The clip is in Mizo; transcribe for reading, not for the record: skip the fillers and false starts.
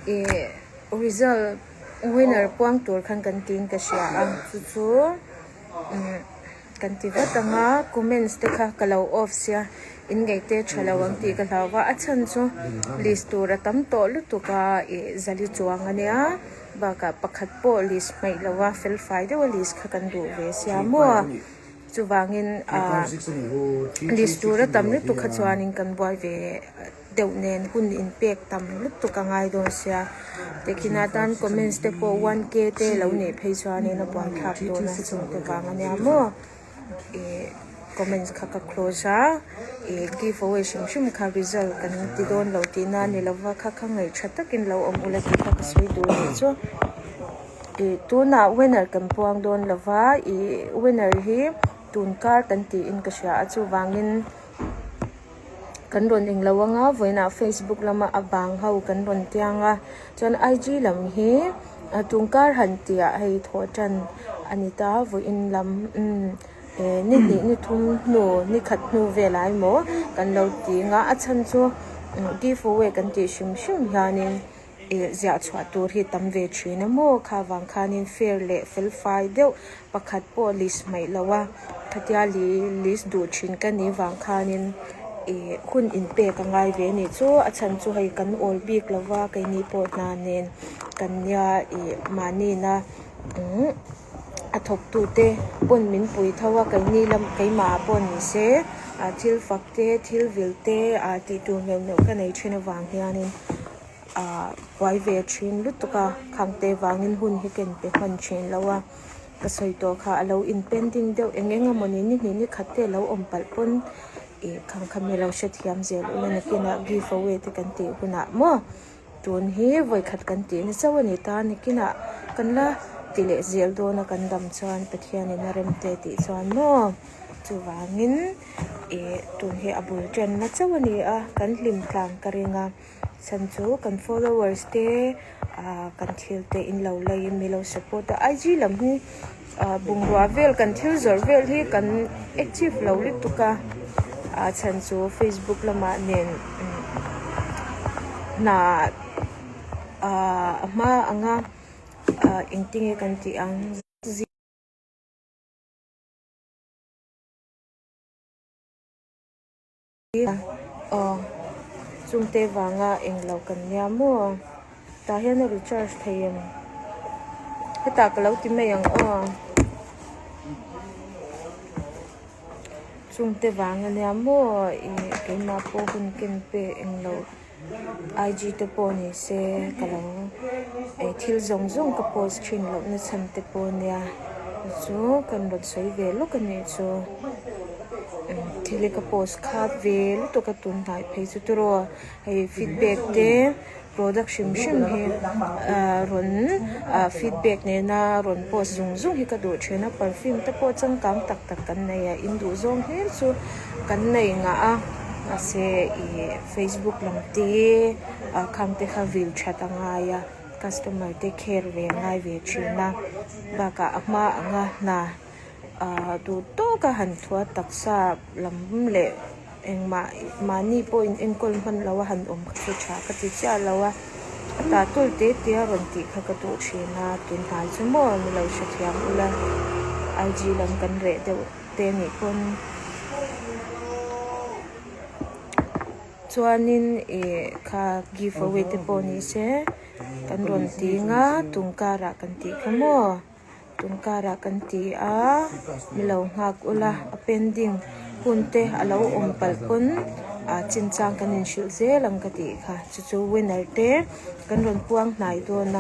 Ih result winner puang tur khan kan tiin ka hria a chu chu umm kan ti vat ang a comments te kha ka lo off sia in ngaih te tha lo ang tih ka hlau va a chhan chu list tur a tam tawh lutuk a ih zali chuang a nia bakah pakhat pawh list hmaih lo a fel fai deuh a list kha kan duh ve sia maw. Chuvangin ah list tura tam lutuk kha chuanin kan buai ve deuh nen hun inpek tam lutuk a ngai dawn sia. Tehkhin atan comments te pawh one k te lo neih phei chuanin a buaithlak dawn a chungte vang a nia maw. Ih comments kha ka close a, ih give away hrim hrim kha result kan ti dawn lo tihna a ni lova kha kha ngaihṭha takin lo awm ula tih kha ka sawi duh a nih chu. Ih tunah winner kan puang dawn lo va ih winner hi tun kar kan tiin ka hria a chuvangin kan rawn englo anga vawiinah facebook lama a bang ho kan rawn tiang a chuan IG lam hi tun kar han tihah hei thawh tan a ni ta vawiin lam umm eh ni hnih ni thum hnu ni khat hnu velah emaw kan lo ti ang a a chhan chu give away kan tih hrim hrim hianin. Ih ziah chhuah tur hi tam ve thin a maw? Kha vang khanin fair leh fel fai deuh pakhat pawh list hmaih lo a, khatia li list duh thin ka nih vang khanin ih hun inpek a ngai ve anih chu a chhan chu hei kan awl bik lo va keini pawh hna nen kan nia ih mahni na umm a thawk tu te pawn min pui tho a keini lam keimah ah pawh ni se ah thil fak te thil vil te ah tih tur neuh neuh ka nei thin avang hianin. Ahh buai ve thin lutuk a khangte vangin hun hi ka inpe hman thin lo a ka sawi tawh kha a lo in pending deuh eng eng emawni ni hnih ni khat te a lo awm palh pawn ih khang kha mi lo hrethiam zel ula nakinah give away te kan tih hunah maw tun hi vawikhat kan tih na chauh a ni ta nakinah kan la ti leh zel dawn a kan dam chuan Pathianin a rem te tih chuan maw chuvangin ih tun hi a bul ṭanna chauh a ni a kan hlim tlang ka ring a. Chhan chu kan followers te ah kan thil te in lo lei in mi lo support a IG lam hi ah bungrua vel kan thil zawrh vel hi kan active lo lutuk a ah chhan chu facebook lamah nen hna ah a hma anga ah engtinge kan tih ang. Aw chungte vanga englo kan nia maw tah hian a recharge thei em hetah ka lo ti mai ang aw chungte vang ania maw ih keimah pawh hun ken pe englo. IG te pawh ni se ka lo eh thil zawng zawng ka post thin loh na chhan te pawh nia chu kan rawn sawi ve lawk a nih chu thil hi ka post khat ve lutuk a tun hnai phei chu tiraw hei feedback te. Product hrim hrim hi ah rawn ah feedback nena rawn post zung zung hi ka duh thin a perfume te pawh changkang tak tak kan nei a in duh zawng hlir chu kan nei ngah a mahse ih facebook lam te ah khang te kha vil that a ngai a customer te care ve a ngai ve thin a bakah a hma anga hna. Ahh duh tawk a han thuah taksa lam leh engmah mahni pawh in enkawl hman lo a han awm kha chu tha ka ti chiah lo a a tah tawl te te a rawn tih kha ka duh thin a tunhnai chu maw ni lo hrethiam ula IG lam kan reh deuh te anih pawn chuanin ih kha give away te pawh ni se kan rawn ti nga tungkarah kan tih kha maw. Tun karah kan ti a ni lo nghak ula a pending hun te a lo awm palh pawn ah chinchang kan inhrilh zel ang ka tih kha chu chu winner te kan rawn puang hnai dawn a.